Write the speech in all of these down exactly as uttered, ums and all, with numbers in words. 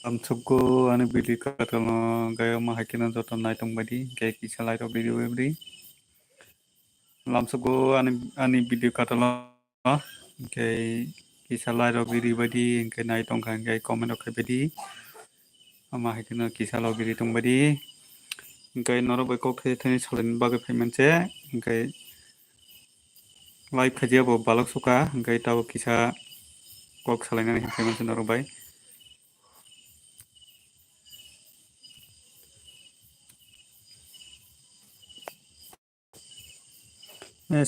Lamsukgo ani video katalno gayo ma haikeno joto naitung baidi, khe kisa like rok video baidi. Lamsukgo ani, ani video katalno, khe kisa like rok video baidi, khe nai tongkha, khe comment rok khai baidi. Ama haikeno kisa logiri tong baidi. Hingke norok bai kok thai thani salani bagwi phai manse. Hingke live khajiya bo balok suka. Hingke tabok kisa kok salainani phai manse norok bai. Eh,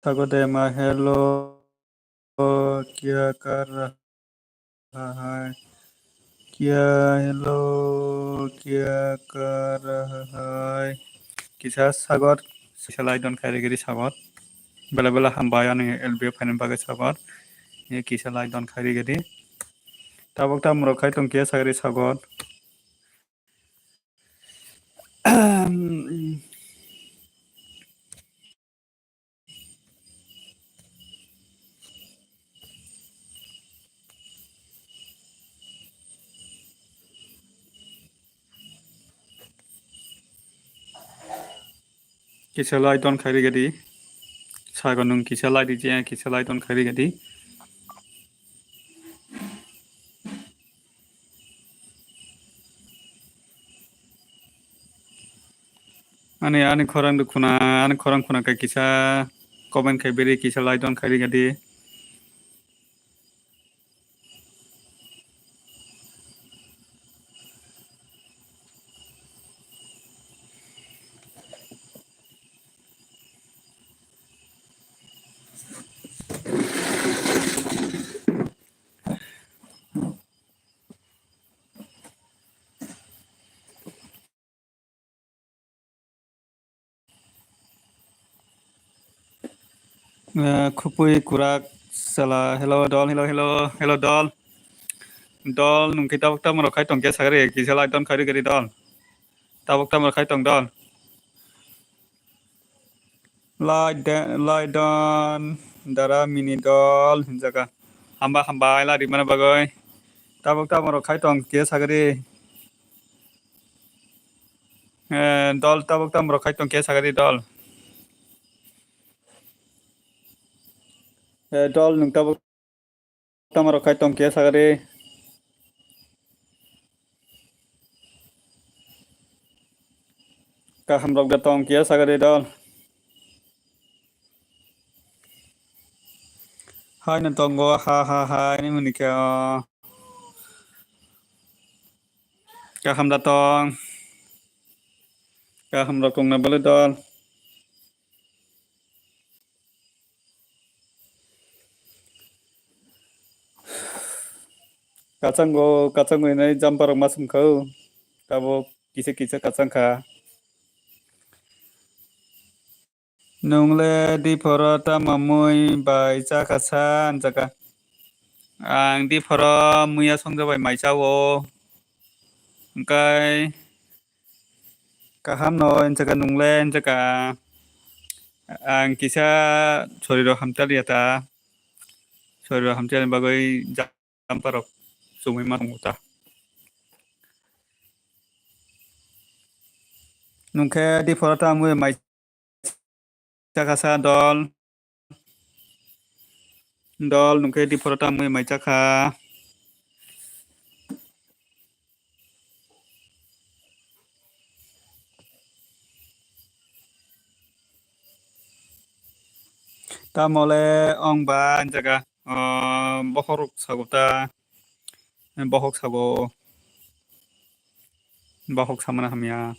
Sagodema, hello, kya kar raha hai? Kya, hello, kya kar raha hai? Kisa Sagor, kisa like don khairi giri Sagor. Bela bela hambai ani L B F phaini bagwi Sagor. Ye kisa like don khairi giri. Tabok tamrok khai tong kya sagri Sagor. Kisa like don khairi gadi. Sago nung kisa like di je, kisa like don khairi gadi. Ani, ani khorang de khuna, ani khorang khuna kai kisa comment khai beri kisa like don khairi gadi. Eh, khupui kurak sala, hello dol, hello, hello, hello dol. Dol, nung khe tabuk tamo rok khai tong khe sagri, kisa like don khairi gari dol. Tabuk tamo rok khai tong dol. Like de-, like don, dara mini dol, hinjaka. Hamba, hamba, ila rimana bagoi. Tabuk tamo rok khai tong khe sagri. Eh, dol tabuk tamo rok khai tong khe sagri dol. Eh, dol nung tabuk tamo rok khai tong khe sagri. Kaham rok da tong khe sagri dol. Hai no tongo ha ha hai ni muni khe o. Kaham da tong. Kaham rok tongna bwle dol. Kachango, kachango hinwi jumper rok ma sumkha o. Tabuk kisa kisa kachang kha. Nungle diphoro tamo mui bai chakha sa, hinjaka. Ang diphoro muya songja bai mai chao. Hingkai kaham no, hinjaka nungle, hinjaka. Ang kisa soriro hamchaliya ta. Soriro hamchaliya bagwi jumper rok chumui ma tongo ta. Nungkhe diphoro tamo mai chakha sa dol. Dol nungkhe diphoro tamo mai chakha. Tamole ong ba jaga, ah, bokhorok sago ta, bokhok sago, bokhok samana hamya.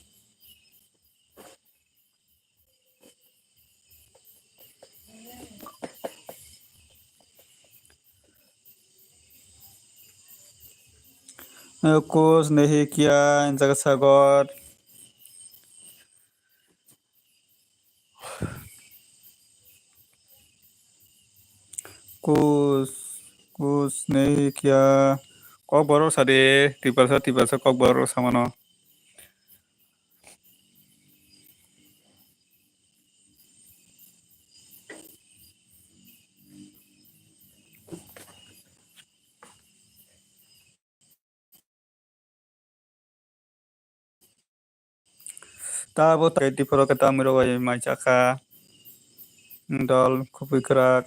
Kus nehi kiya jaga sagor. Kus, kus nehi kiya. Kok borok sadi, Tiprasa, Tiprasa kok borok samano. Tabo tai diphuru khe tamni rok bai mai chakha. Dol khupui kwrak.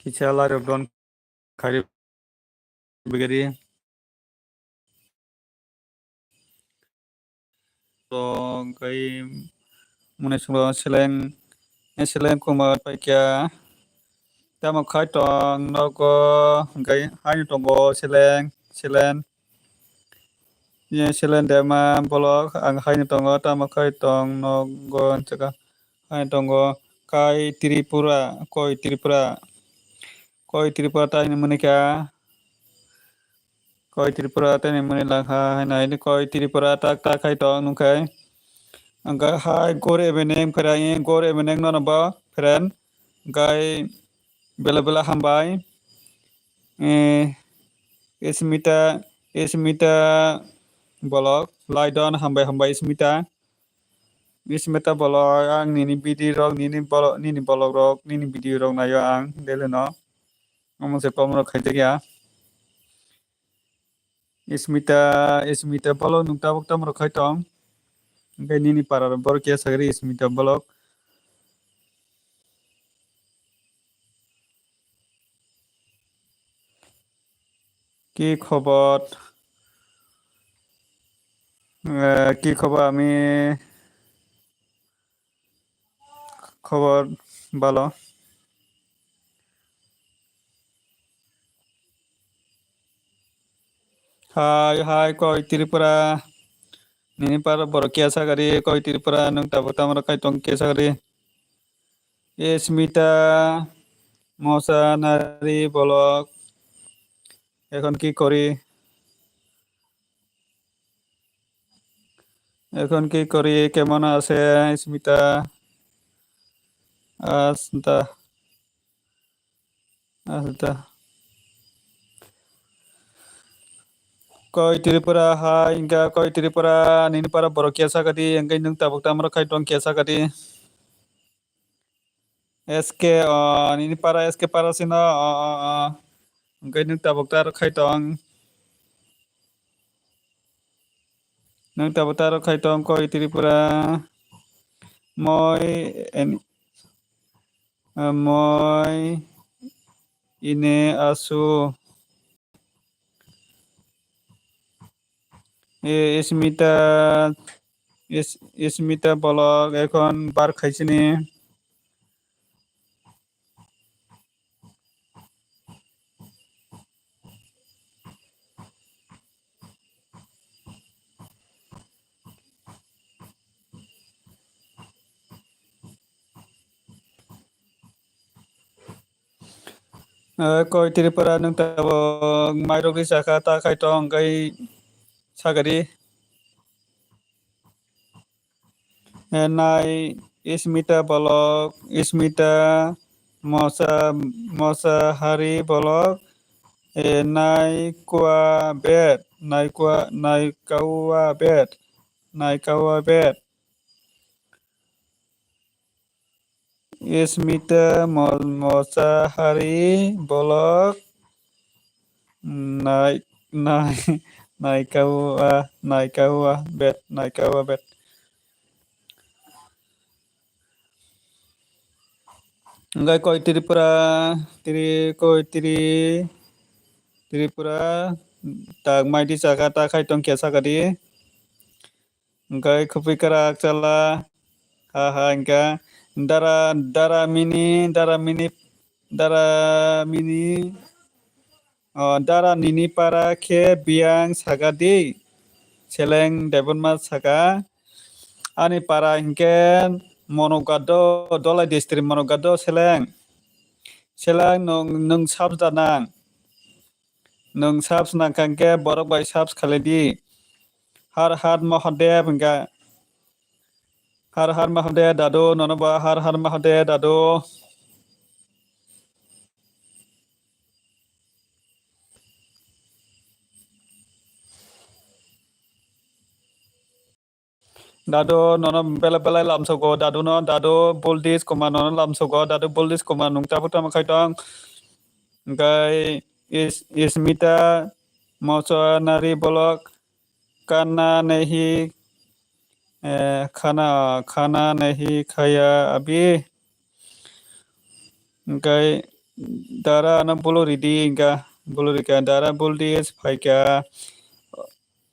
Kisa lairok don khairi bigari. Tong kai mune sunglo seleng, seleng kumar paikya. Tamo khai tong nogo, hwnkhe haino tongo seleng, selen. Ye selen dema bolok ang haino tongo, tamo khai tong nogo, hwnkhe haino tongo. Kai Tripura, koi Tripura. Koi Tripura taini muni kha. Koi Tripura taini muni langkha, haino haino koi Tripura tak tak khai tong nungkhai. Hwnkhe hai gore evening pherai, gore evening nono bo friend. Hwnkhe bela bela hambai. Eh, Smita, Smita bolok, laidon hambai hambai Smita. Smita bolok, ang nini video rok, nini bolok, nini bolok rok, nini video rok naio ang daily no. Omo se kom rok khaijak ya. Smita, Smita bolok nwng tabuk tamo rok khai tong. Hwnkhe nini para rok borok khe sakri Smita bolok. কি খবর? আহ, কি খবর? আমি খবর ভালো। Hai, hai, koi Tripura. Nini para borok khe sakari, koi Tripura, nwng tabuk tamo rok khai tong khe sakari. Smita, mosa nari bolok. এখন কি করি? এখন কি করি? কেমন আছে স্মিতা? আস্তা, আস্তা। Koi Tripura hai, hwnkhe koi Tripura, nini para borok khe sakadi, hwnkhe nwng tabuk tamo rok khai tong khe sakadi. S K, o, nini para S K para sino, o, o, o. Hwnkhe nwng tabuk ta rok khai tong. Nwng tabuk ta rok khai tong koi Tripura. Moi, en, moi, ine asu. E, Smita, Is-, Smita bolok ekhon bar khaisini. Eh, koi Tripura nwng tabuk mairok ri sakha ta khai tong hwnkhe sakadi. Eh, nai Smita bolok, Smita mosa, mosa hari bolok, eh, nai kua bet, nai kua, nai kaua bet, nai kaua bet. Smita Mo-, Mochahari, bolok nai-, nai-, naikawa, naikawa bet, naikawa bet. Hingke koi Tripura, Tri-, koi Tri-, Tripura, tak maidi saka, ta khai tong khe saka di. Hingke khupui kwrak chala, ha, ha, hingke dara, dara mini, dara mini, dara mini, o, dara nini para khe biyang saka di, seleng Debbarma saka, ani para hingke Monogado, Dholai district Monogado seleng, seleng nwng, nwng sab janang. Nwng subs nangkha hwnkhe borok bai subs khalai di. Har Har Mahadev hwnkha. Har Har Mahadev dadu, nono bo Har Har Mahadev dadu. Dadu nono belai belai lamsogo, dadu no, dadu Buldis Kumar nono lamsogo, dadu Buldis Kumar nung tabuk tamo khai tong. Hingke is, Ismita Mochonari bolok kana nehi, eh, khana, khana nehi khaya abi. Hingke dara no bulu ridi, hingke bulu rika, dara Buldis phaika.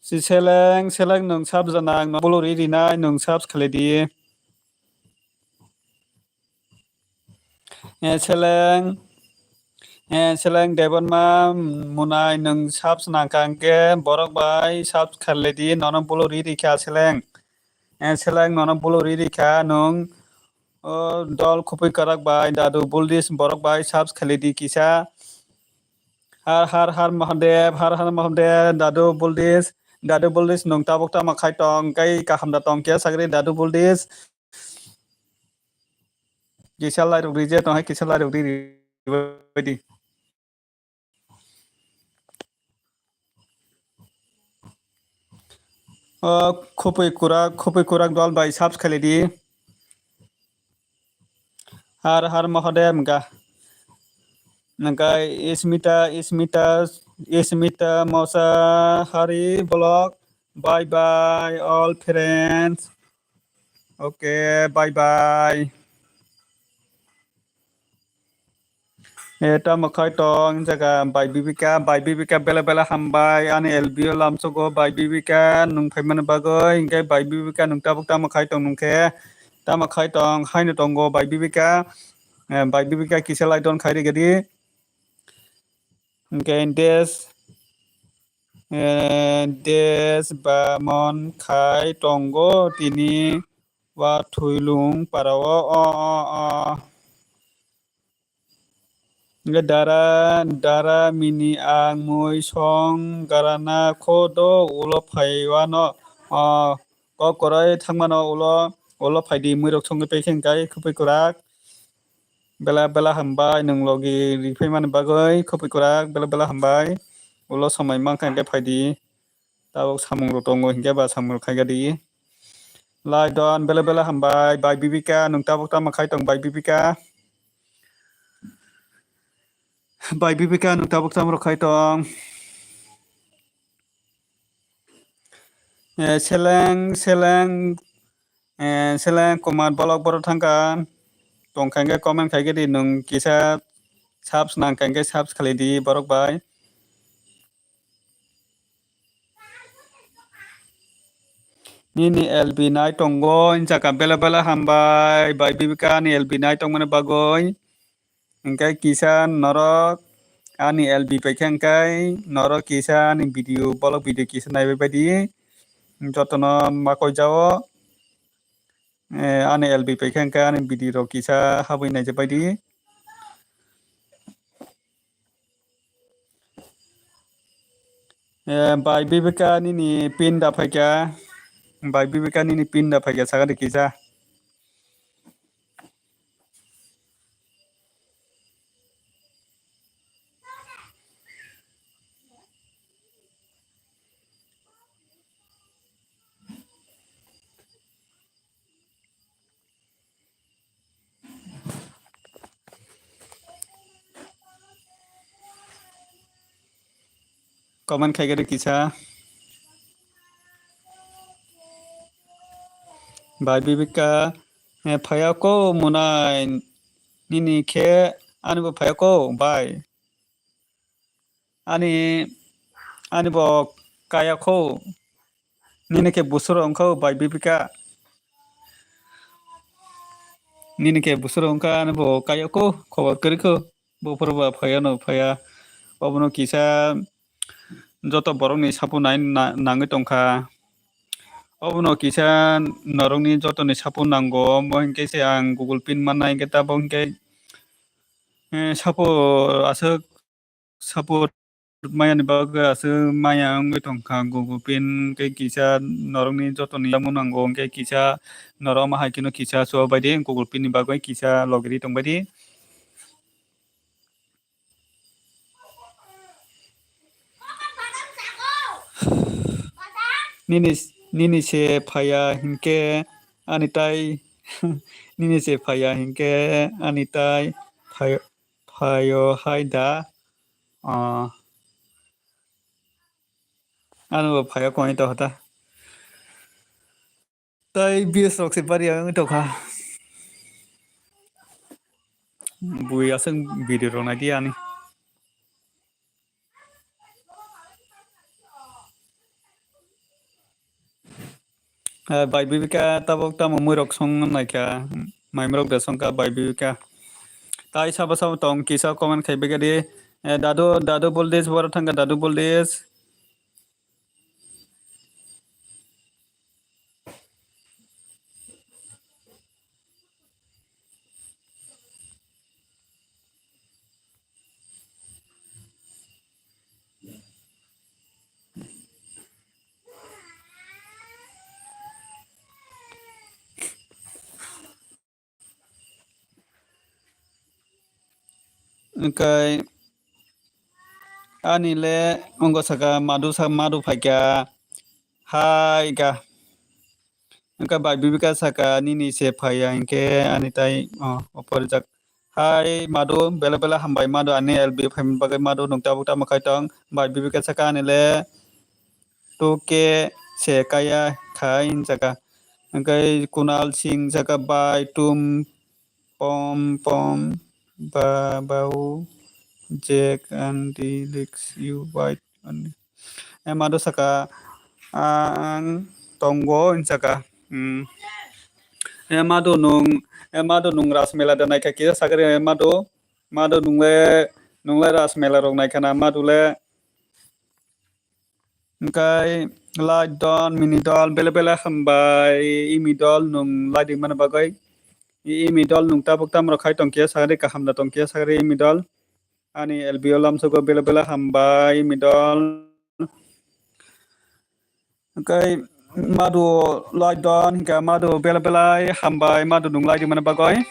Si seleng, seleng nwng subs janang, no bulu ri rinai nwng subs khalai di. Eh, seleng, eh, seleng Debbarma Munai nwng subs nangkha hwnkhe borok bai subs khalai di, nono bulu ri rikha seleng. Eh, seleng nono bulu ri rikha nwng, o, dol khupui kwrak bai dadu Buldis borok bai subs khalai di kisa. Har Har Har Mahadev, Har Har Mahadev, dadu Buldis, dadu Buldis nwng tabuk tamo khai tong, kai kaham da tong khe sagri dadu Buldis. Kisa lairok rije tong hai, kisa lairok ri ri bai di. O khupui kurak, khupui kurak dol bai subs khalai di. Har Har Mahadev hwnkha. Hwnkhe Ismita, Ismita, Ismita Mosa Hari vlog. Bye bye all friends. Okay, bye bye. Eh, tamo khai tong jaga bai bibika, bai bibika bela bela hambai ani L B o lamsogo bai bibika nung phaimani bagwi, hingke bai bibika nung tabuk tamo khai tong nungkhe, tamo khai tong haino tongo bai bibika, eh, bai bibika kisa lai don khai rigadi, hingke des, eh, des ba mon khai tongo tini wa thuilung para o, o, o, o. Hingke dara, dara mini ang mui song garana kho do ulo phai wano, o, kok kwrwi thangmano ulo, ulo phaidi muirok songwi paikhe hingkai khupui kwrak. Bela bela hambai nwng logi riphaimani bagwi khupui kwrak, bela bela hambai. Ulo somai mankha hingke phaidi. Tabuk samung rok tongo hingke ba samung rok khaigadi. Lai don bela bela hambai bai bibika nwng tabuk tamo khai tong bai bibika. Bai bibika nwng tabuk tamo rok khai tong. Eh, seleng seleng, eh, seleng Kumar bolok borok thangkha. Tongkha hingke comment khaigadi nwng kisa subs nangkha hingke subs khalidi borok bai. Nini L B nai tongo, hwnjaka bela bela hambai, bai bibika ani L B nai tongmani bagwi. Hingke kisa norok ani L B paikha hingke norok kisa ani video, bolok video kisa naibai baidi. Jotono makoi jao, eh, ani L B paikha hingke ani video rok kisa habwi naijak baidi. Eh, bai bibika nini pin da phaikha. Bai bibika nini pin da phaikha, sakha de kisa. Comment khaigari kisa. Bai Bibika, eh, phaya ko munai, nini khe ani bo phaya ko bai. Ani, ani bo kaya kho. Nini khe busur ongkho bai Bibika. Nini khe busur ongkha ani bo kaya kho, khobor kwrwi kho. Buphuru ba phaya no phaya. Obono kisa joto borokni sapo nai na-, nangwi tongkha. Obono kisa norokni jotoni sapo nango, omo hinkhe se ang Google Pin manna hinkhe tabok hinkhe, eh, sapo aswk sapo mayani bagwi aswk maya wngwi tongkha. Google Pin hinkhe kisa norokni jotoni sapo nango, hinkhe kisa norok ma hai kheno kisa chubaidi Google Pin ni bagwi kisa logiri tongbaidi. Nini, nini se phaya hinkhe ani tai, nini se phaya hinkhe ani tai phayo, phayo hai da. Ah, ano bo phaya koi to hota. Tai B S rok se bari ang tokha. Bui aswk video rok nai di ani. Eh, bai Bibika tabok tamo mui rok song naikha, mai rok de songkha bai Bibika. Tai sabo sabo tong kisa comment khai bega di. Eh, dadu, dadu Boldes bora thangkha dadu Boldes. Wngkhe ani le wngkha saka madu sa madu phaikha hai kha. Wngkha bai Bibika saka nini se phaiya hinkhe ani tai o oporijak. Hai madu bela bela hambai madu ani L B phaimani bagwi madu nwng tabuk tamo khai tong bai Bibika saka ani le two K se kaya khai hinjaka. Hingke Kunal Singh jaka bai tum pom pom ba bau Jack and the Lex you white and eh, madu saka ang tongo hinjaka. Hmm. Eh, madu nung, eh, madu nung ras mela da naikha kisa sakari, eh, madu, madu nungle, nungle ras mela rok naikha na madu le. Hingke light don mini dol bele bele hambai imi dol nung light ringmani bagwi. I imi dol nung tabuk tamo rok khai tongkhe sakari kaham da tongkhe sakari imi dol. Ani L B o lamsogo bele bele hambai imi dol. Hingke madu light don hingke madu bele bele hambai madu nung light ringmani bagwi.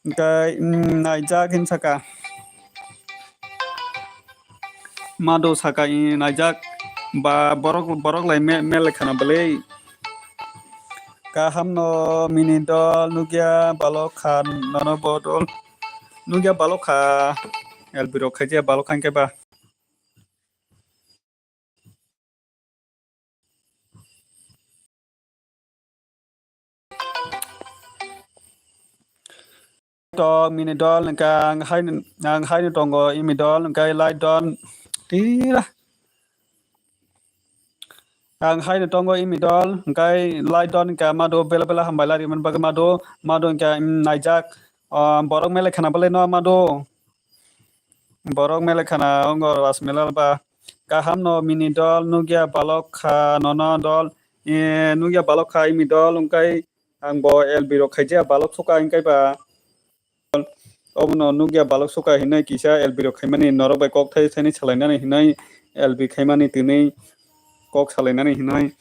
Hingke, mm, naijak hinwi saka. Madu saka i naijak ba borok, borok lai me-, mele khana bwlwi. Kaham no mini dol nukya balok kha nono bodol. Nukya balok kha L B rok khaijaya balok kha hingke ba. To mini dol hingke ang hai, ang hai no tongo imi dol hingke light don tira. Ang hai no tongo imi dol hingke light don hingke madu bela bela hambai lari man bagwi madu, madu hingke, mm, naijak, ah, borok mele khana bwlwi no madu. Borok mele khana ongo ras mela ba. Kaham no mini dol nukya balok kha nono dol, eh, nukya balok kha imi dol hingke ang bo L B rok khaijaya balok suka hingke ba. Obono nukya balok suka hinwi kisa L B rok khaimani norok bai kok thai thani salainani hinwi L B khaimani tini kok salainani hinwi.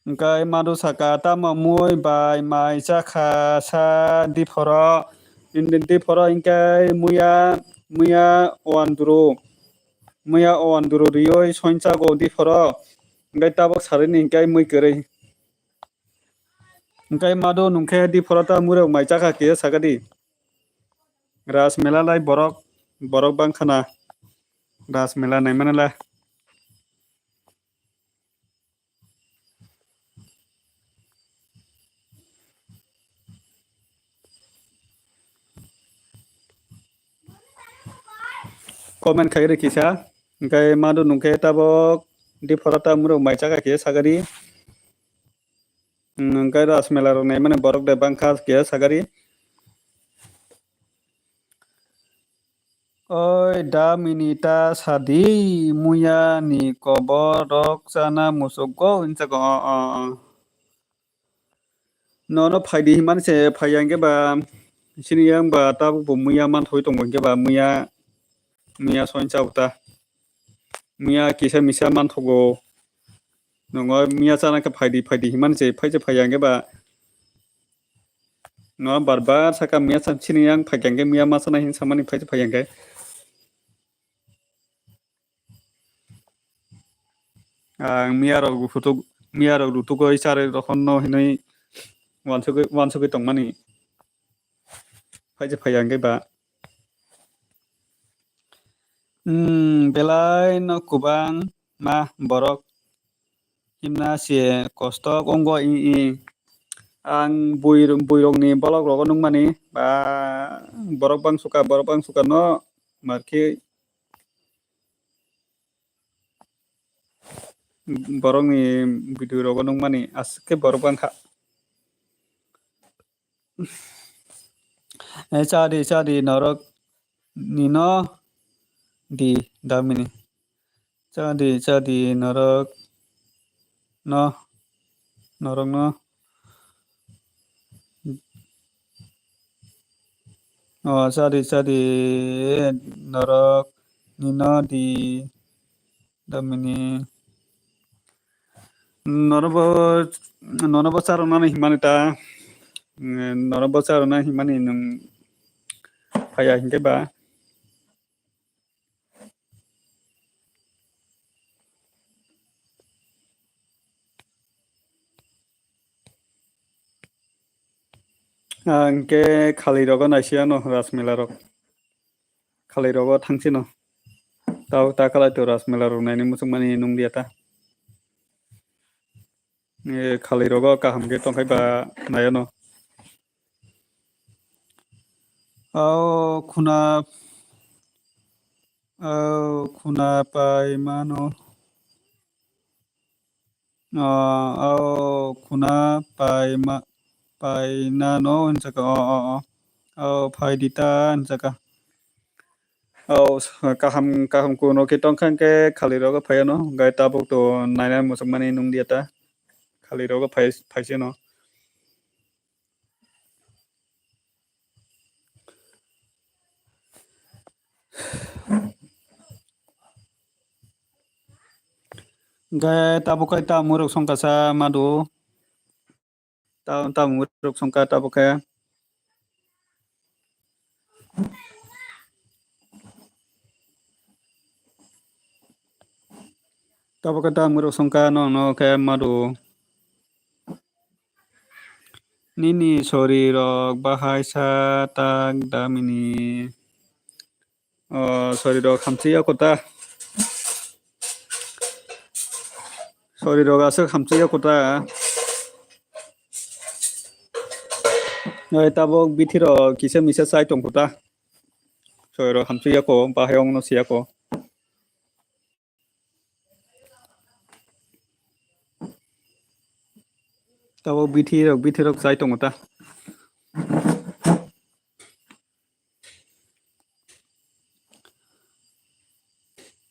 Hingke madu saka tamo mui bai mai chakha sa diphoro. Indi diphoro hingke muya, muya wandru. Muya wandru rioi soinchago diphoro. Hingke tabok sarini hingke mui kwrwi. Hingke madu nungkhe diphoro ta mui rok mai chakha kisa sakadi. Ras mela lai borok, borok bangkhana. Ras mela naimani le. Comment khai rw kisa. Hwnkhe madu nungkhe tabok diphora ta muruk mai chakha khe sagari. Hwnkhe ras mela rok naimani borok de bangkha khe sagari. Oi da minita sadi muya ni kobor rok chana muchuk go hinsa go. Nono phaidi himani se phaiya hwnkhe ba sini yang ba tabuk bo muya manthogwi tongo hwnkhe ba muya muya soinsa uta muya kisa misa manthogo. Nongo miya chana khe phaidi phaidi himani se phai se phaiya hwnkhe ba no bar bar saka miya chan sini yang phai khe miya ma chana hin samani phai se phaiya hwnkhe. Ang miya rok rutugo, miya rok rutugo i chari rokon no hinui wansugui wansugui tongmani phai se phaiya hwnkhe ba. Hmm, belai no kubang ma borok himna se kostok wngo i i. Ang bui bui rok ni bolok rogo nukmani ba borok bangsuka borok bangsuka no markhe borok ni video rogo nukmani aswk khe borok bangkha. Eh, chadi chadi norok nino di damini. Chadi chadi norok no norok no. Oh, chadi chadi norok nino di damini. Nono bo nono bo charwna himani ta. Nono bo charwna himani nwng phaiya hinkhe ba. Ang khe khalai rogo naisiya no ras mela rok. Khalai rogo thangsi no. Tao ta khalai to ras mela rok naini muchung mani nung dia ta. Eh, khalai rogo kaham khe tongkhai ba nai ano. Ao khuna, ao khuna pai mano. Ah, ao khuna pai ma, pai nano hinsa kha. Oh, oh, oh. Ao phai di ta hinsa kha. Ao kaham, kaham kuno khe tongkha hwnkhe khalai rogo phai ano. Gai tabuk to naina muchung mani nung dia ta. Khalai rogo phai, phai se no. Hwnkhe tabuk khe ta mwrwk songkha sa madu. Ta, ta mwrwk songkha tabuk khe. Tabuk khe ta mwrwk songkha no, no khe madu. Nini sori rok bahai sa tak damini. O, sori rok hamchi ya kota. Sori rok aswk hamchi ya kota. Oi, tabuk bithi rok kisa misa chai tong kota. Sori rok hamchi ya ko, bahai ong no siya ko. Tabuk bithi rok, bithi rok chai tongo ta.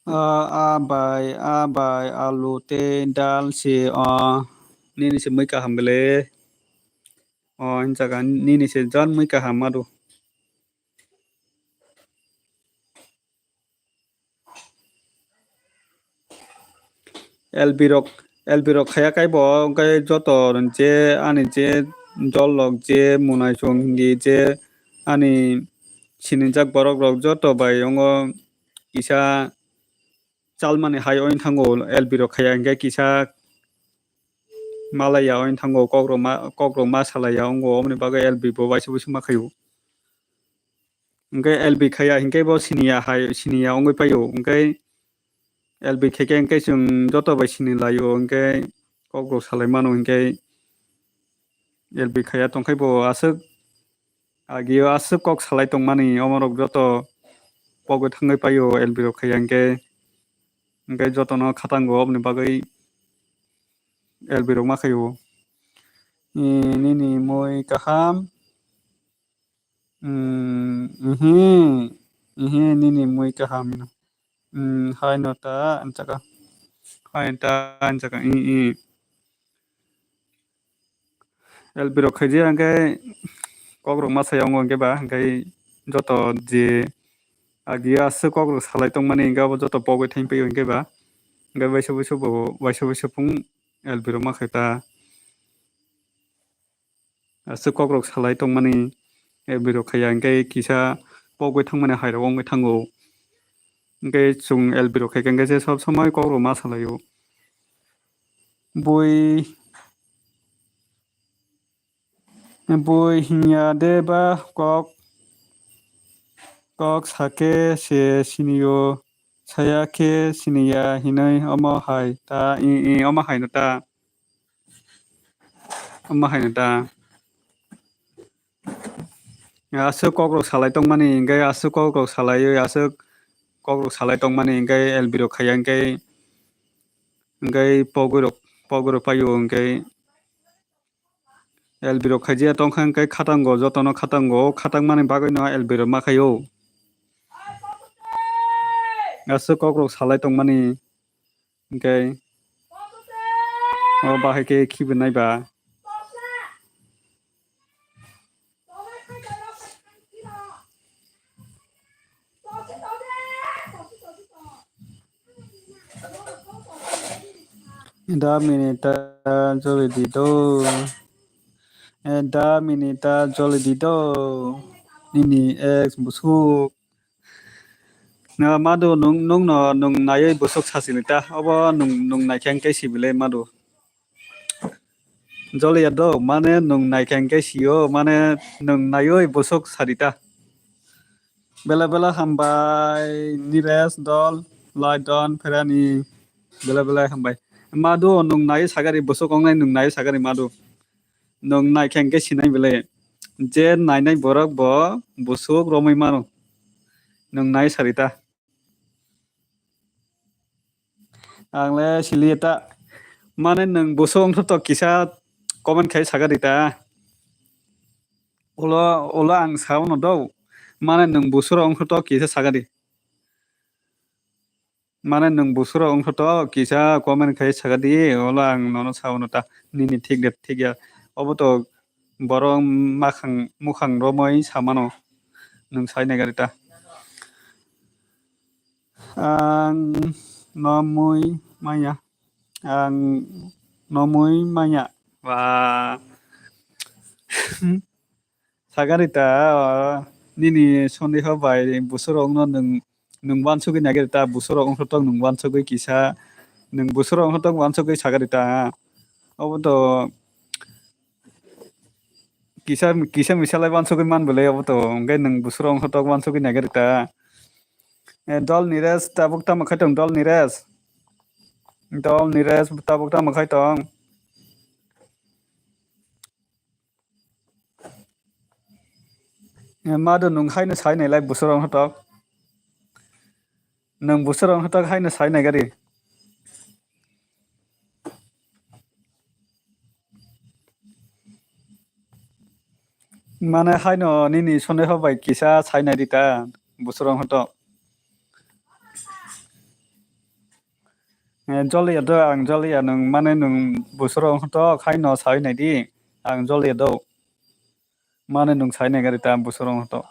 Ah, ah, bai, ah, bai, alu tei dal se, ah, nini se mui kaham bele. Oh, hinjaga nini se jan mui kaham madu. L B rok, L B rok khaya kaibo, hwnkhe joto je ani je jol rok je munai chwng hindi je ani sinijak borok rok joto bai wngo kisa chalmani hai oin thango L B rok khaya hwnkhe kisa malaya oin thango kok rok ma, kok rok ma salaya wngo, omoni bagwi L B bo waisa waisa ma khaio. Hwnkhe L B khaya hinkhe bo siniya hai, siniya wngwi paio. Hwnkhe L B khaikhe hwnkhe chwng joto bai sini laio, hwnkhe kok rok salai mano, hwnkhe L B khaiya tongkhai bo aswk agio aswk kok salai tongmani, omorok joto pogwi thangwi paio L B rok khaiya hwnkhe, hwnkhe jotono khatango oboni bagwi L B rok ma khaio. Nini mui kaham. Ihi, ihi, nini mui kaham hino. Haino ta, anchaka. Haino ta, anchaka. I, i. L B rok khaijia hwnkhe kok rok ma saya wngo hwnkhe ba, hwnkhe joto je agio aswk kok rok salai tongmani hwnkhe abo joto pogwi thangwi paio hwnkhe ba. Hwnkhe waisa waisa bo, waisa waisa phung L B rok ma khai ta. Aswk kok rok salai tongmani, L B rok khaiya hwnkhe kisa pogwi thangmani hai rok wngwi thango. Hwnkhe chwng L B rok khaikhe hwnkhe se sob somoi kok rok ma salaio. Bui, bui hinya de ba kok, kok sake se sinio, saya khe siniya hinoi omo hai ta, i, i, omo haino ta. Omo haino ta. Aswk kok rok salai tongmani, hwnkhe aswk kok rok salaiwi, aswk kok rok salai tongmani, hwnkhe L B rok khaiya, hwnkhe, hwnkhe pogwi rok, pogwi rok paio, hwnkhe L B rok khaijia tongkha, hwnkhe khatango, jotono khatango, o khatangmani bagwino L B rok ma khaio. Aswk kok rok salai tongmani. Hwnkhe o bahai khe khibi nai ba. Da minita joli di do. Eh, da minita joli di do. Nini ex busuk. Na madu nung, nung no nung naiwi busuk sasili ta. Obo nung, nung naikhe hwnkhe sibilai madu. Joliya do, mane nung naikhe hwnkhe sio, mane nung naiwi busuk sarita. Bela bela hambai, Nires dol, Laidon, Pherani. Bela bela hambai. Madu nung naiwi sagari, busuk ongnai nung naiwi sagari madu. Nung naikhe hwnkhe sinai bele. Je nainai borok bo busuk romwi mano. Nung nai sarita. Ang le siliya ta. Mane nwng busuk wngkha to kisa comment khai saka di ta. Ulo, ulo ang sao no do. Mane nwng busuk wngkha to kisa saka di. Mane nwng busuk wngkha to kisa comment khai saka di. Ulo ang nono sao no ta. Nini thik de thik ya. Obo to borok makhang, mukhang romwi samano. Nwng sai nai gari ta. Ang nomwi manya. Ang nomwi manya. Ba. Sagari ta, nini sondeho bai busurokno nwng, nwng wansugwi nagari ta, busurok wngkha tok nwng wansugwi kisa, nwng busurok wngkha tok wansugwi sagari ta. Obo to kisa, kisa misa lai wansugwi man belai obo to, hwnkhe nwng busurok wngkha tok wansugwi nagari ta. Eh, dol Nires tabuk tamo khai tong, dol Nires. Dol Nires tabuk tamo khai tong. Eh, madu nwng haino sai nai lai busurok wngkha tok. Nwng busurok wngkha tok haino sai nai gari. Mane haino nini sondeho bai kisa sai nai di ta busurok wngkha tok. Eh, joliya do ang joliya nwng mane nwng busurok wngkha tok haino sai nai di ang joliya do. Mane nwng sai nai gari ta busurok wngkha tok.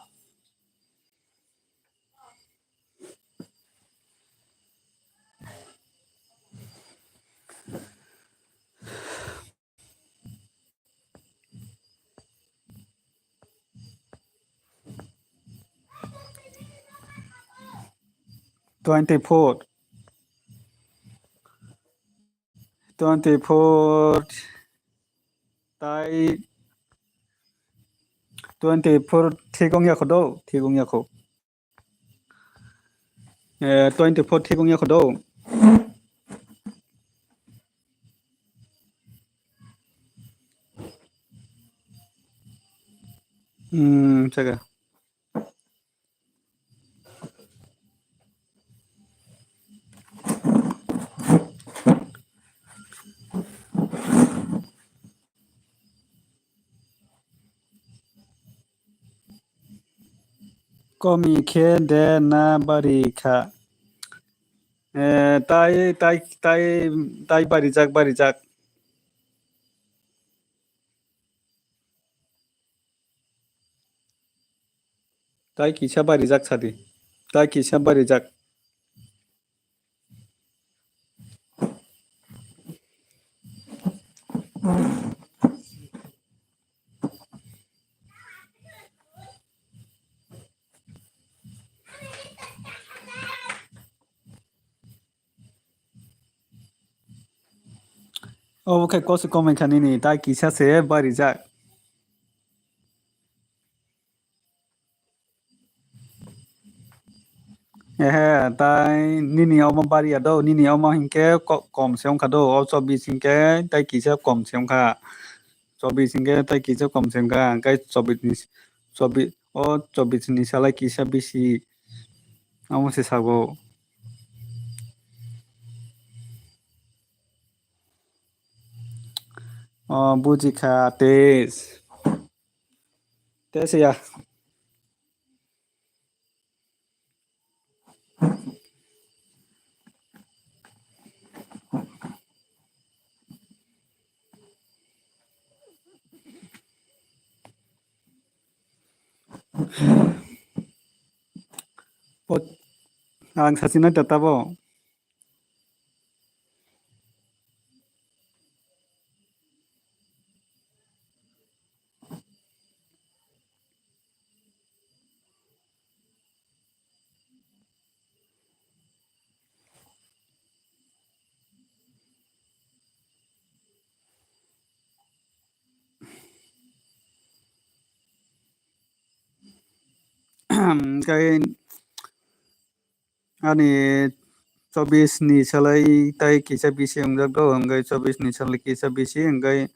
Twenty-four. Twenty-four. Tai twenty-four thik wngya kho do, thik wngya kho. Eh, twenty-four thik wngya kho do. Hmm, saka. Komi khe de na bari kha? Eh, tai, tai, tai, tai barijak, barijak. Tai kisa barijak sadi. Tai kisa barijak. Obo khe kosi komai kha nini, tai kisa se barijak. Ehe, tai nini omo bariya do, nini omo hinkhe ko-, kom se wngkha do, o chobbish hinkhe tai kisa kom se wngkha. Chobbish hinkhe tai kisa kom se wngkha, hinkhe chobbish ni, chobbish, o chobbish ni salai kisa bisi. Amo se sago. O, bujikha, tes. Tes ya. O, ang sachina tata bo. Hwnkhe ani chobbish ni salai tai kisa bisi wngjak do, hwnkhe chobbish ni salai kisa bisi, hwnkhe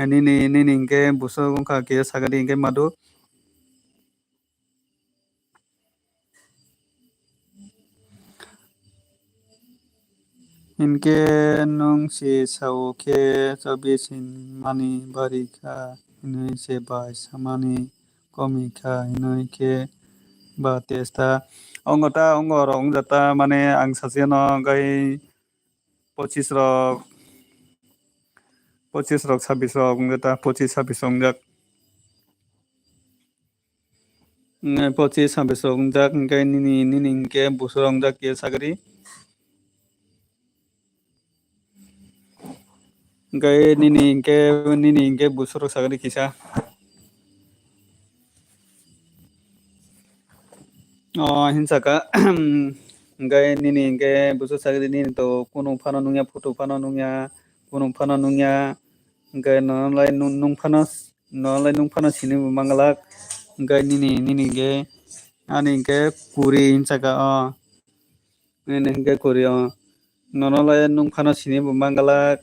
nini, nini hwnkhe bwswk wngkha kisa sagadi hwnkhe madu. Hinkhe nwng se sao khe chobbish hinmani bari kha hinwi se bai samani komi kha hinwi khe ba testa. Wngo ta, wngo rok wngjata, mane ang sachiyano gai pochis rok, pochis rok, sabis rok wngjata, pochis sabis rok wngjak. Pochis sabis rok wngjak, hwnkhe nini, nini hwnkhe bwswk rok wngjak kisa sagadi. Hwnkhe nini hwnkhe, nini hwnkhe bwswk rok sagadi kisa. O, hinsaka, hwnkhe nini hwnkhe bwswk sagadi, nini to kunu phano nungya, photo phano nungya, kunu phano nungya, hwnkhe nono lai nung, nung phano. Nolai nung phano sini bo manglak, hwnkhe nini, nini hwnkhe, ani hwnkhe kuri hinsaka o, nini hwnkhe kuri o, nonolai nung phano sini bo manglak,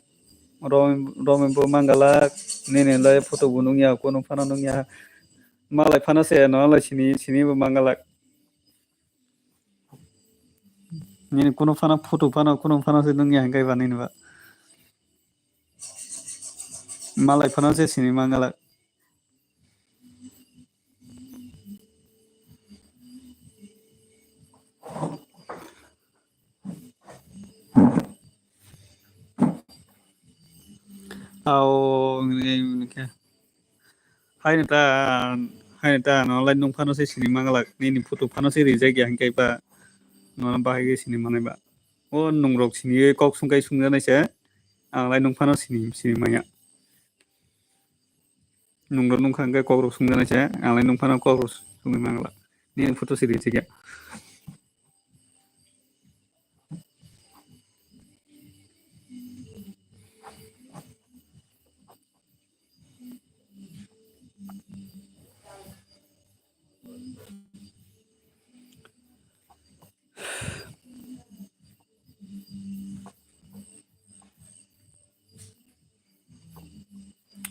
rom, romwi bo manglak, nini lai photo bo nungya, kunu phano nungya, malai phano se nolai sini, sini bo manglak, nini kunu phano photo phano, kunu phano se nungya hwnkhe ba nini ba. Malai phano se sini manglak. Ao, hwnwi khe. Haino ta, haino ta, nolai nung phano se sini manglak. Nini photo phano se rijak ya, hwnkhe ba nono bahai khe sini manai ba. O nungrok siniwi kok sungkai sungjanai se, ang lai nung phano sini, sini manya. Nungrok nungkha hwnkhe kokrok sungjanai se, ang lai nung phano kokrok sungwi mangla. Nini photo siri chikya.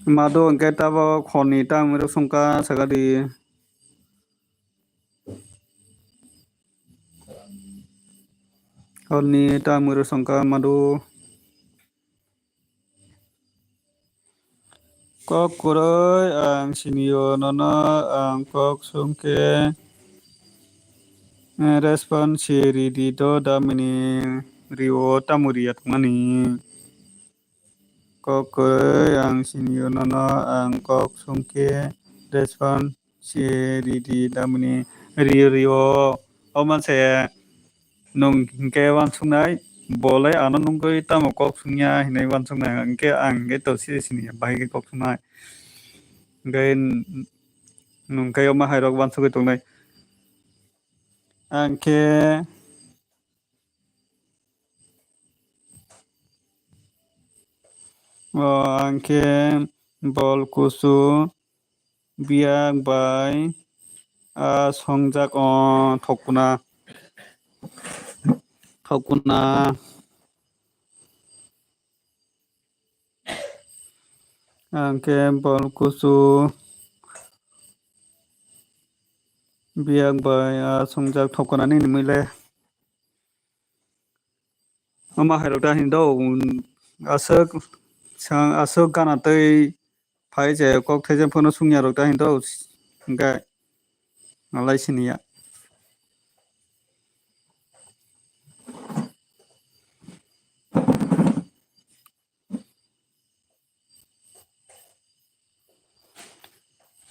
Mado hwnkhe tabok horni tangwi rw songkha sakadi. Horni ta mwrwsongkha madu. Kok kwrwi ang sinio nono ang kok sungkhe, eh, response si ridi do damini rio tamo riya tongmani. Kok kwrwi ang sinio nono ang kok sungkhe response si ridi damini rio rio. O manse nwng hinkhe uansuknai, bolai ano nungwi tamo kok sungya hinwi uansuknai, hinkhe ang hinkhe to siri sini bahai khe kok sungnai. Hinkhe nwng khe omo hairok uansugwi tongnai. Ang khe, o, ang khe bol kusu biyak bai a songjak o thokna, thokna. Ang khe bol kusu biyak bai a songjak thokna nini mui le. Ama hairok ta hin do, aswk sang, aswk gana tei phai je kok thaijak phano sungya rok ta hin do, hinkhe nalai siniya.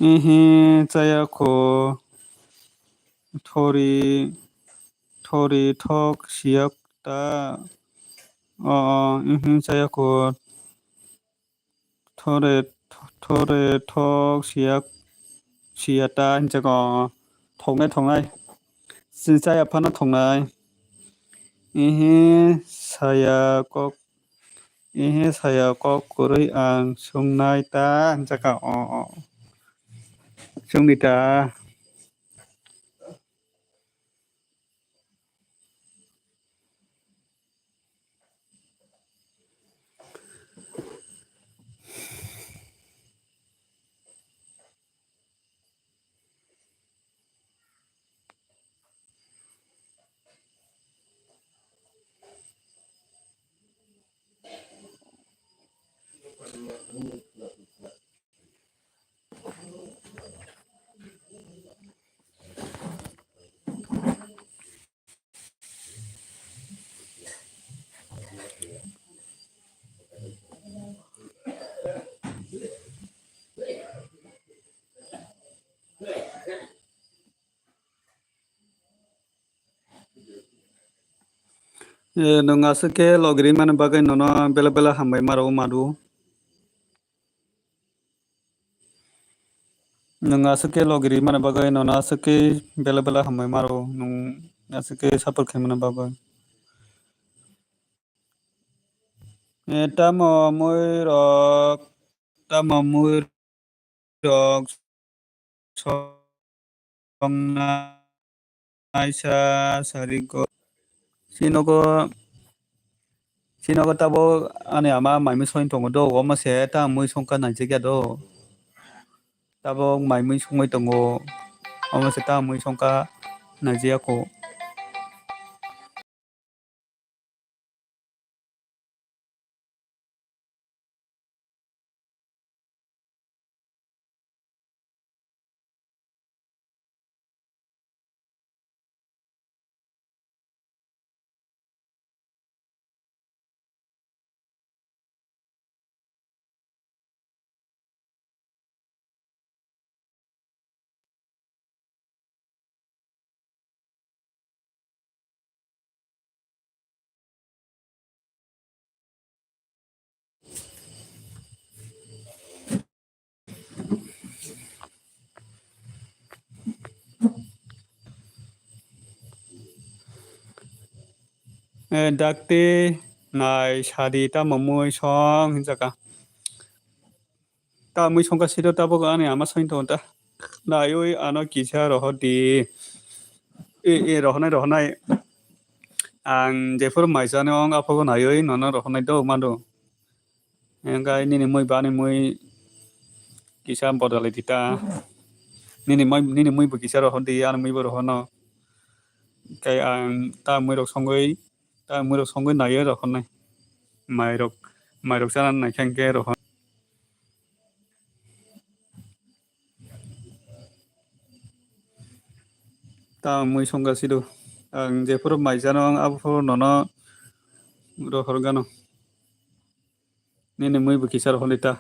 Ihi chaya kho thori, thori thok siyak ta. O, o, ihi chaya kho thore, thore thok siyak, siya ta hinjak o. Thoknai, thoknai. Chini chaya phano thoknai. Ihi saya kok Ehe saya kok kwrwi ang swngnai ta, hinjakha, o, o. Swngdi ta. Eh, nwng aswk khe logiri mani bagwi nono bela bela hambai maro madu. Nwng aswk khe logiri mani bagwi nono aswk khe bela bela hambai maro, nwng aswk khe support khaimani bagwi. Eh, tamo mui rok, tamo mui rok songnai sa sari go. Sinogo, sinogo tabok ani ama maimui songwi tongo do, omo se ta mui songkha naijak ya do. Tabok maimui songwi tongo, omo se ta mui songkha naijak ya kho. Eh, dakti nai sadi tamo mui song hinjaka. Ta mui songkha siro tabok ani ama songwi tongo ta. Naiwi ano kisa rohor di. E, e, rohornai, rohornai. Ang jephuru mai chani ong aphuru naiwi nono rohornai do mado. Engkai nini mui ba ani mui kisa bodolai di ta. Nini mui, nini mui bo kisa rohor di, ani mui bo rohorno. Kai ang ta mui rok songwi Ta mwrwk songwi naiwi rohornai. Mairok, mairok chana naikha hwnkhe rohor. Ta mui songga sido. Ang jephuru mai chano ang aphuru nono rohor gano. Nini mui bo kisa rohorli ta.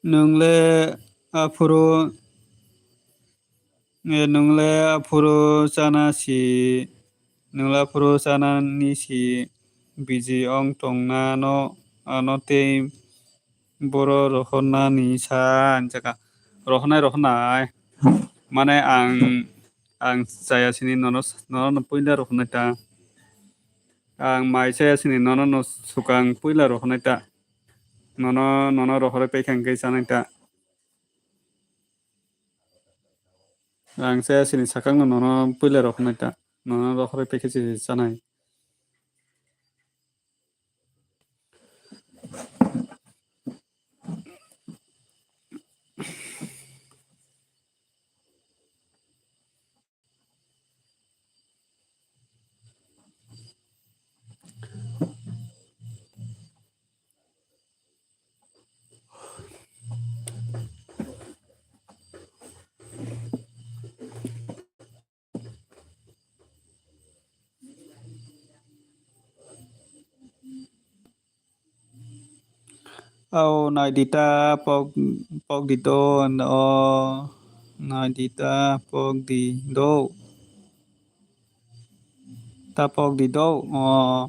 Nwng le aphuru, e, nwng le aphuru chana si, nwng le aphuru chana ni si biji ong tong na no, ano tei boro rohornani sa, hinjaka. Rohornai, rohornai. Mane ang, ang chaya sini nono, nono puila rohornai ta. Ang mai chaya sini nono no swkang puila rohornai ta. Nono, nono rohorwi paikha hwnkhe chanai ta. Ang chaya sini swkang no nono puila rohornai ta. Nono rohorwi paikha se chanai. Au, nai di ta pok, pok di do, o, nai di ta pok di do. Ta pok di do, o,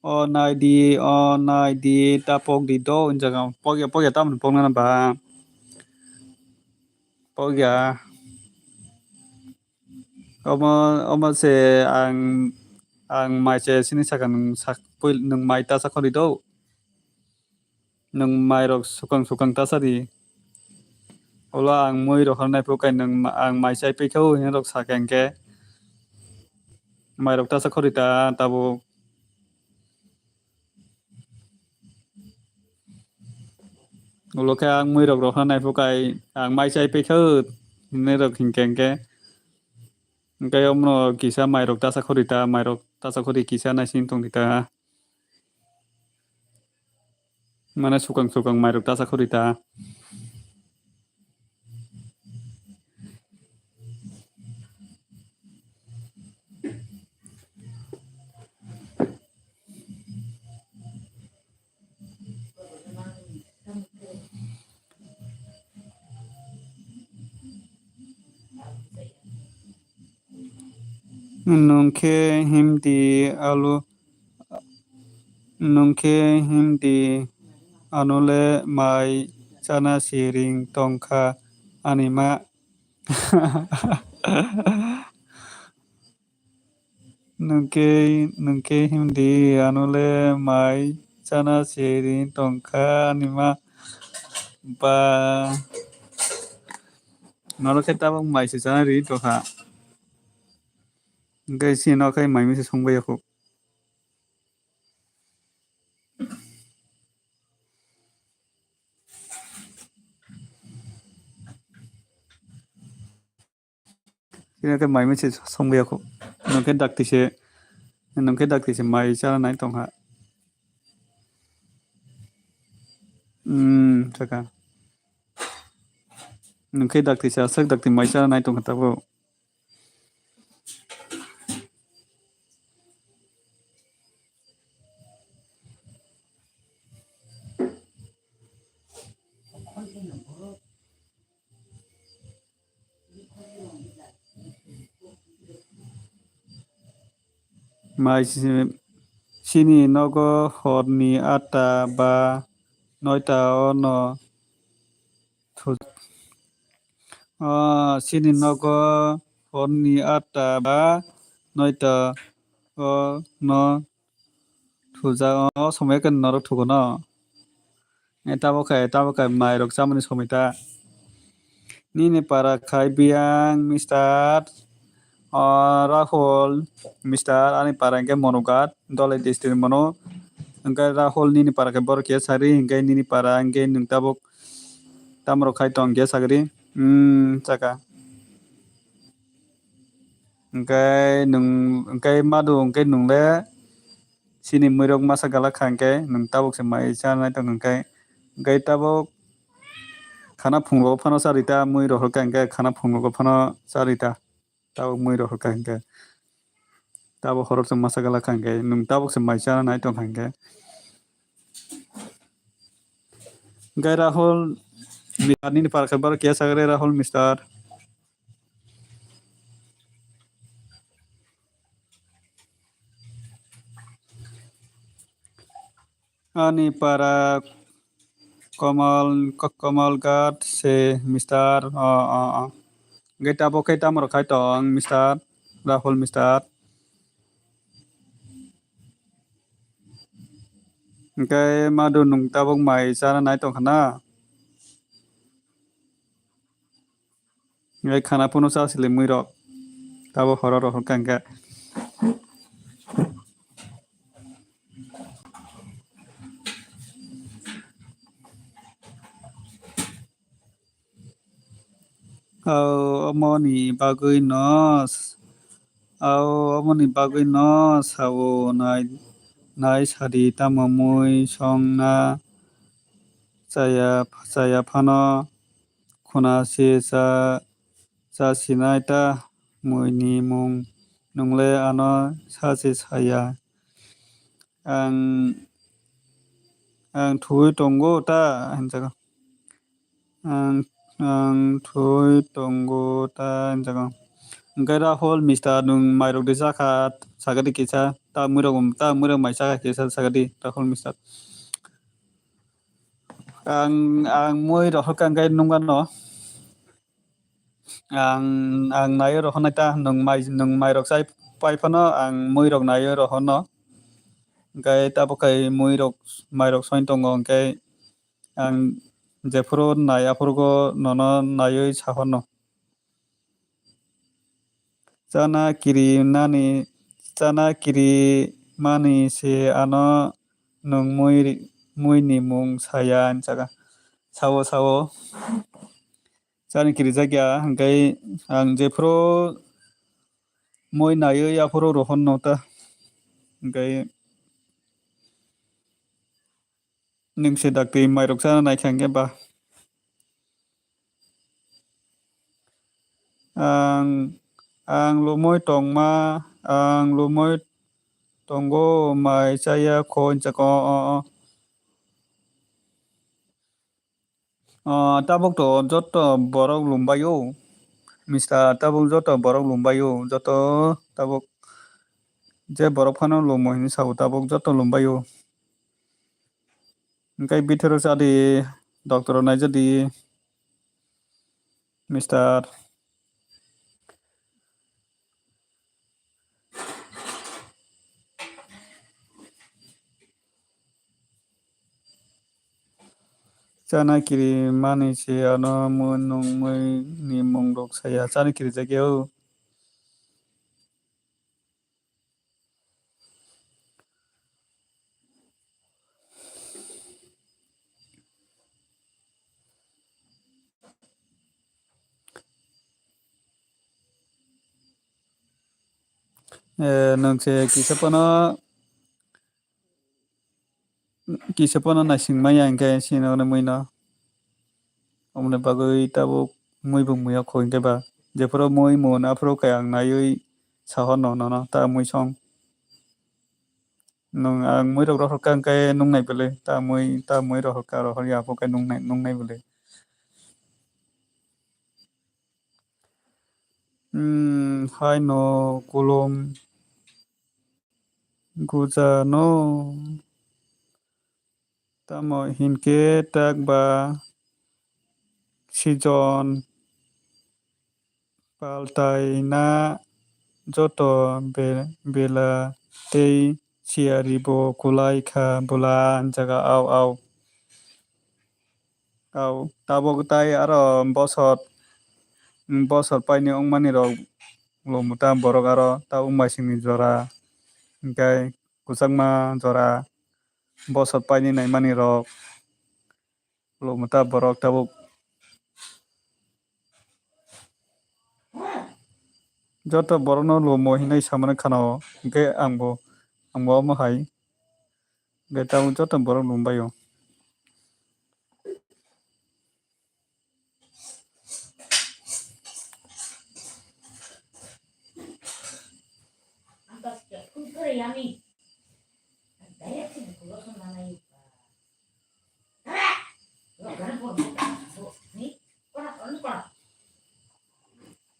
o, nai di, o, nai di ta pok di do, hinjak ang pok ya, pok ya, tamoni pok nana ba. Pok ya. Omo, omo se ang, ang mai se sini saka nwng sak, pui-, nwng mai ta sakhori do. Nwng mairok swkang swkang ta sadi. Ulo ang mui rohornai phuru kai nwng ma-, ang mai chai paikha o hinwi rok sakha hwnkhe. Mairok ta sakhori ta tabuk. Ulo khe ang muirok rohna naiphok kai, ang mai chai paikha o hinwi rok hinkhe hinkhe. Hinkhe omono kisa mairok ta sakhori ta, mairok ta sakhori kisa naising tongdi ta. Mane swkang swkang mairok ta sakhori ta. Nwng khe himdi alu, nwng khe himdi, ano le mai chana siring tongkha ani ma. Nwng khe, nwng khe himdi, ano le mai chana siring tongkha ani ma. Ba. Norok khe tabuk mai se chana ri tongkha. Hwnkhe chini nok khe mai mui se songbai ya kho. Chini khe mai mui se songbai ya kho. Nwng khe dakti se, nwng khe dakti se mai chana nai tongkha. Hmm, chakha. Nwng khe dakti se aswk dakti mai chana nai tongkha tabuk. Mai si-, chini nogo horni atta ba noita o no thu-, o chini nogo horni atta ba noita o no thujak, o somoi khe norok thugo no. E, tabuk khe, tabuk khe mairok chamani somoi ta. Nini para khai biyang, Mister, o, Rahul, Mister, ani para hwnkhe Monugat, Dhalai district ni mano. Hwnkhe Rahul nini para khe borok kiya sagri, hwnkhe nini para hwnkhe nwng tabuk tamrok khai tong kiya sagri. Hmm, chaka. Hwnkhe nwng, hwnkhe madu hwnkhe nwng le chini muirok masa gala kha hwnkhe nwng tabuk se mai cha nai tong hwnkhe, hwnkhe tabuk khana phungo phano charwi ta muirok hwnkhe khana phungo phano charwi ta tabuk muirok hwnkhe hwnkhe tabuk horok se masa gala kha hwnkhe nwng tabuk se mai cha nai tong kha hwnkhe. Hwnkhe Rahul, Mister nini para khe borok kiya sagre Rahul Mister. Ani para Komal, Ko-, Komal Ghat se Mister. O, o, o. Hwnkhe tabuk khe tamo rok khai tong Mister, Rahul Mister. Hwnkhe madu nwng tabuk mai chana nai tong kha na? Hwnkhe khana phano cha sili muirok. Tabuk horo rok hwnkha hwnkhe. Ao omoni bagwi no s-, ao omoni bagwi no sao nai, nai sadi tamo mui song na chaya, chaya phano khuna se cha, cha sinai ta mui ni mung nungle ano sa se saya. Ang, ang thwi tongo ta, hinjago. Ang, ang thwi tongo ta, hinjago. Hwnkhe Rahul Mister nwng mairok de chakha, sagadi kisa, ta mwirok, ta mwirok mai chakha kisa, sagadi Rahul Mister. Ang, ang mui rohorkha hwnkhe nungano. Ang, ang naiwi rohornai ta, nwng mai, nwng mairok chai pai phano ang muirok naiwi rohorno. Hwnkhe tabuk khe muirok, mairok songwi tongo, hwnkhe ang jephuru nai aphuru nono naiwi sahorno. Chana kiri nani, chana kiri mani se ano nwng mui, mui ni mung saya, hinjago. Sao, sao. Chani kirijakya, hwnkhe ang jephuru mui naiwi aphuru rohorno ta. Hwnkhe nwng se dakti mairok chana naikha hwnkhe ba. Ang, ang lumui tongma, ang lumui tongo, mai chaya kho, hinjago. O, o, o. Ah, tabuk to joto borok lumbaio. Mister, tabuk joto borok lumbaio. Joto tabuk je borok phano lumo hinwi sao, tabuk joto lumbaio. Hwnkhe bithoro chadi, doctor naijadi, Mister. Chana kiri mani se ano mui nwng mui ni mung rok saya. Chana kiri jakya o. Eh, nwng se kisa phano, kisa phano naising maya hwnkhe chini ono mui no. Oboni bagwi tabuk mui bo muiya kho hwnkhe ba. Jephuru mui mun aphuru khe ang naiwi sahorno nono ta mui song. Nwng ang mui rok rohorkha hwnkhe nungnai bwlwi, ta mui, ta mui rohorkha, rohorya aphuru khe nungnai, nungnai bwlwi. Hmm, haino kulum guja no. Tamo hinkhe tak ba season paltaina joto be-, bela tei siyari bo kulai kha bwla jaga au au. Au, tabuk tai aro bosor, bosor paini wngmani rok lomota borok aro tabuk maisingni jora, hinkhe kwchangma jora, bosor paini naimani rok lomota borok tabuk. Joto borokno lomo hinwi samani khana-o, hinkhe angbo, angbo omo hai. Hinkhe tabuk joto borok lom bai-o.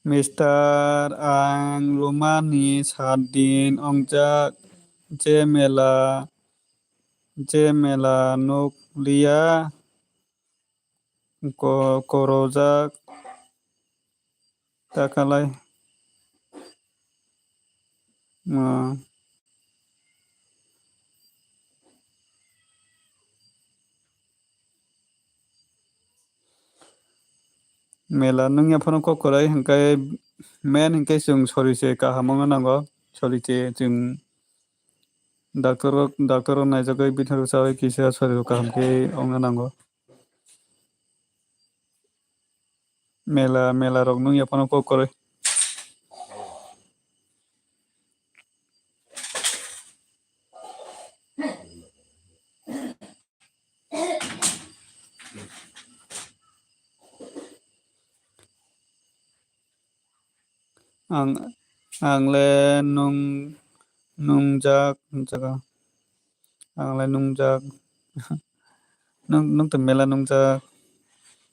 Mister, ang lumani sat din ongjak, je mela, je mela nuk liya, ko-, korojak, ta khalai. Ma. Mela nungya phano kok kwrwi, hinkhe main hinkhe chwng sori se kaham wngna nango, sori se chwng doctor rok, doctor rok naijagwi bithang rok chawi kisa sori rok kaham khe wngna nango. Mela, mela rok nungya phano kok kwrwi. Ang, ang le nung, nungjak, jaga. Ang le nungjak. Nung, nung tong mela nungjak.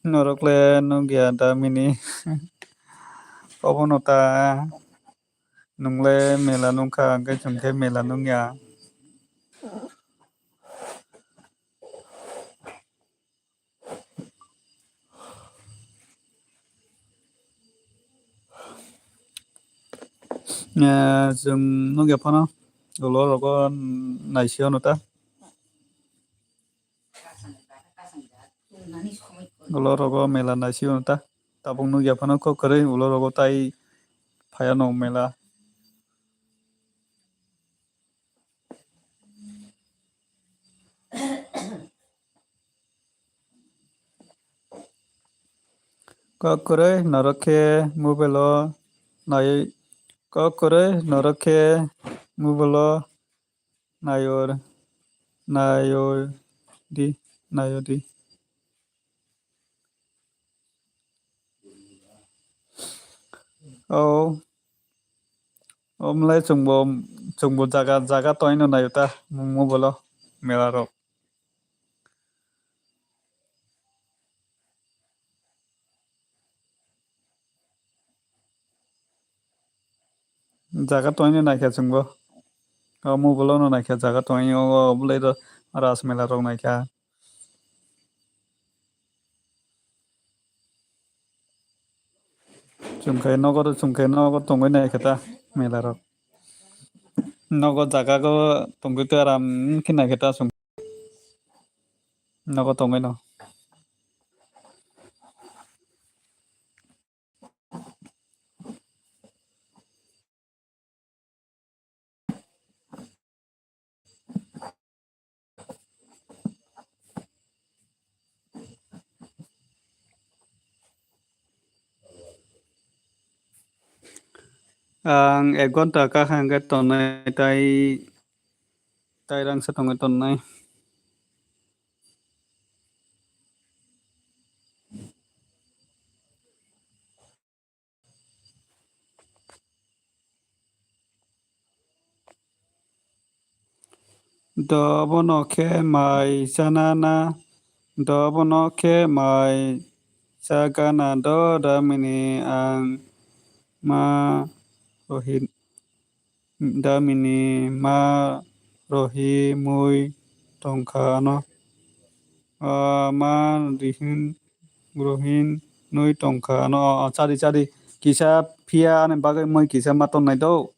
Norok le nungya damini. Obono ta. Nung le mela nungkha, hwnkhe chwng khe mela nungya. Eh, chwng nugya phano ulo rogo naisio no ta. Ulo rogo mela naisio no ta. Tabuk nugya phano kok kwrwi ulo rogo tai phaiya no mela. Kok kwrwi norok khe mobile o nai, kok kwrwi norok khe mobile o naio, naio di, naio di. O, omlai chwngbo, chwngbo jaga, jaga tongwi no naio ta, mobile o mela rok. Jaga tongwi no naikha chwngbo. O mobile o no naikha jaga tongwi o, o bwlai rok ras mela rok naikha. Chwng khe nogo, chwng khe nogo tongwi naikha ta mela rok. Nogo jaga go tongwi twi aram khe naikha ta chwng. Nogo tongwi no. Ang ek ghonta kha hwnkhe tongnai, tai, tai rangsa tongwi tongnai. Do bono khe mai chana na, do bono khe mai chagana do damini ang ma rohi, damini ma rohi mui tongkha ano. Ah, ma rihin, rohin, nui tongkha. No, oh, oh, chadi, chadi. Kisa phiya ani bagwi mui kisa ma tonnai do.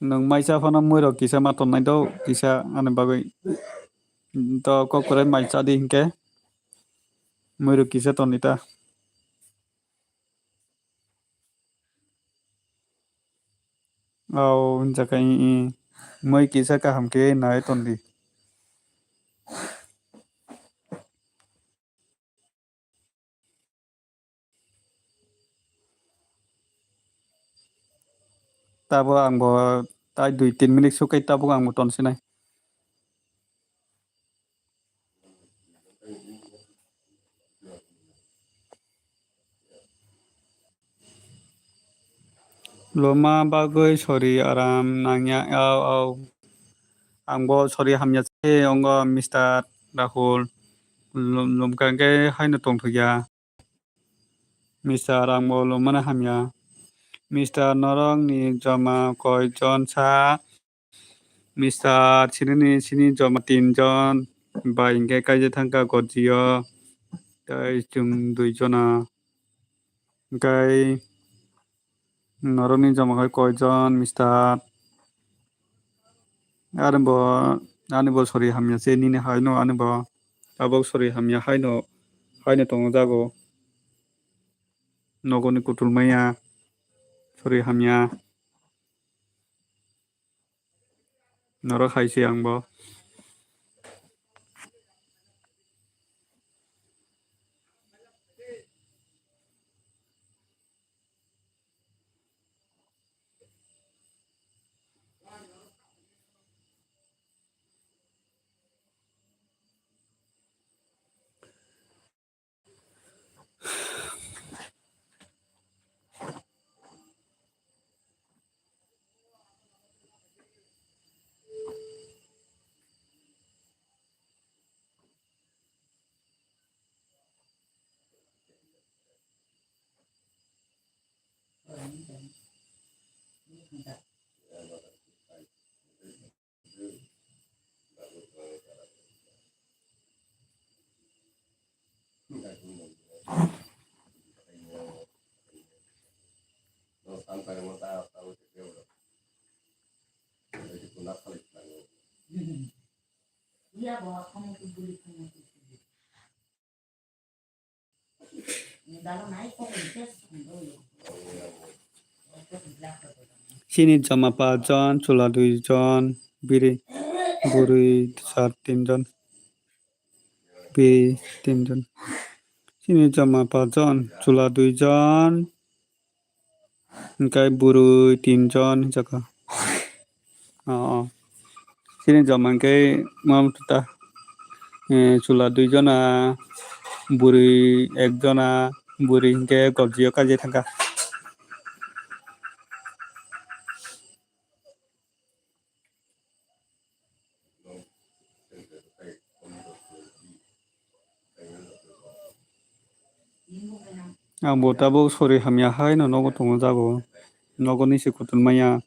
Nwng maisa phano mui rok kisa ma tonnai do, kisa ani bagwi. To kok kwrwi mai chadi hinkhe mui rok kisa tonni ta. Au, hinjakha, i, i. Mui kisa kaham khe nai tondi. Tabuk ang bo tai dui tin minute sukai tabuk ang bo tonsinai. Loma bagwi sori aram nangya, au, au. Ang bo sori hamya se, ongo Mister Rahul. Lum-, lumkha khe haino tongthokya. Mister ang bo lumani hamya. Mister norok ni joma koi jon sa? Mister sinini sini joma tin jon. Bai hinkhe kaijak thangkha gotjio. Tei chwng dui jona. Hinkhe norokni joma hai koi jon, Mister? Ani bo, ani bo sori hamya se nini hai no, ani bo tabuk sori hamya hai no, hai no tongo jago. Nogoni kutul maya sori hamya. Norok hai se ang bo. Chini joma paanch jon, chwla dui jon, bwrwi, bwrwi sat tin jon, bwrwi tin jon. Chini joma paanch jon, chwla dui jon, hinkhe bwrwi tin jon hinjakha. O, o. Chini joma hinkhe ma ta, eh, chwla dui jona, bwrwi ek jona, bwrwi hinkhe gotjio kaijak thangkha. Ang bo tabuk sori hamya hai no nogo tongo jago, nogo ni se kutung maya.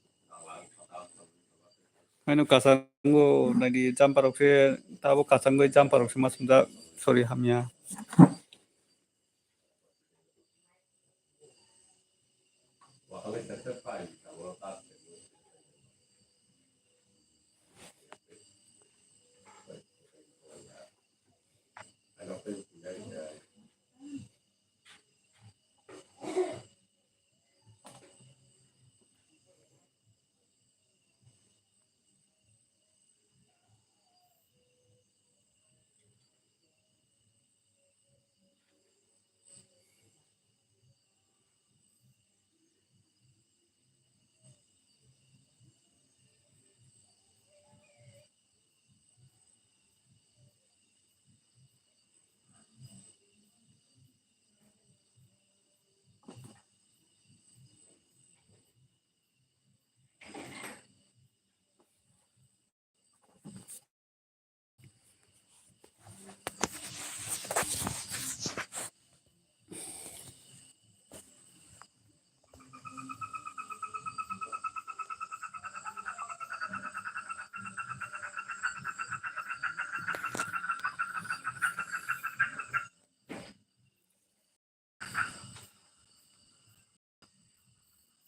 Haino kwchango naidi jumper rok se, tabuk kwchangwi jumper rok se ma sumjak, sori hamya.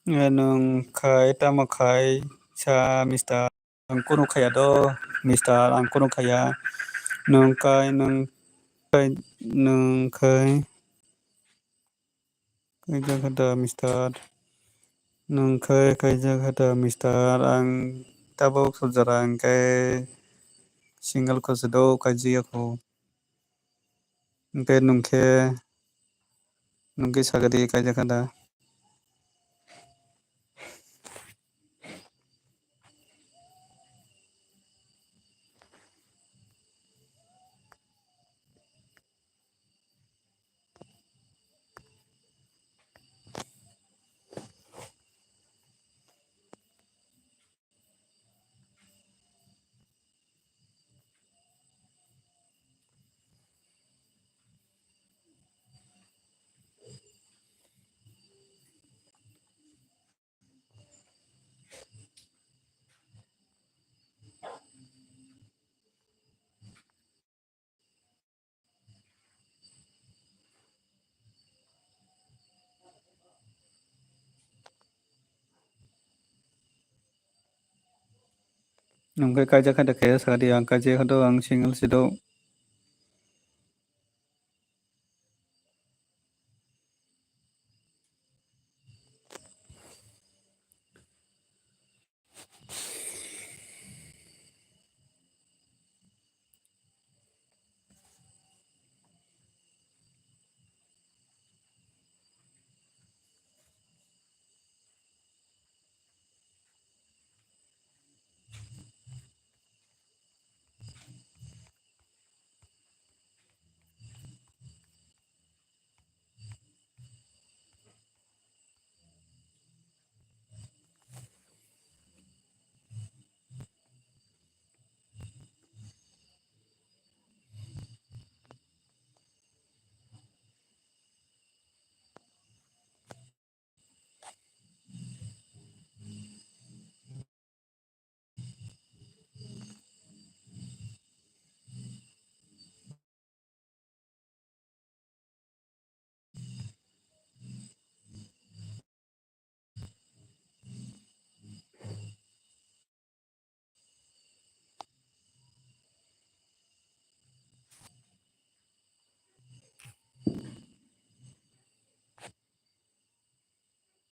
Eh, nwng khai tamo khai sa, Mister? Ang kunu khaya do, Mister, ang kunu khaya. Nwng kai, nwng kai, nwng khai. Kaijak kha da, Mister? Nwng khai kaijak kha da, Mister? Ang tabuk sujara hwnkhe single kho se do, kaijak ya kho. Hwnkhe nwng khe, nwng khe sagadi kaijak kha da? Nwng khe kaijak kha da khe sagadi, ang kaijak kha do, ang single se do.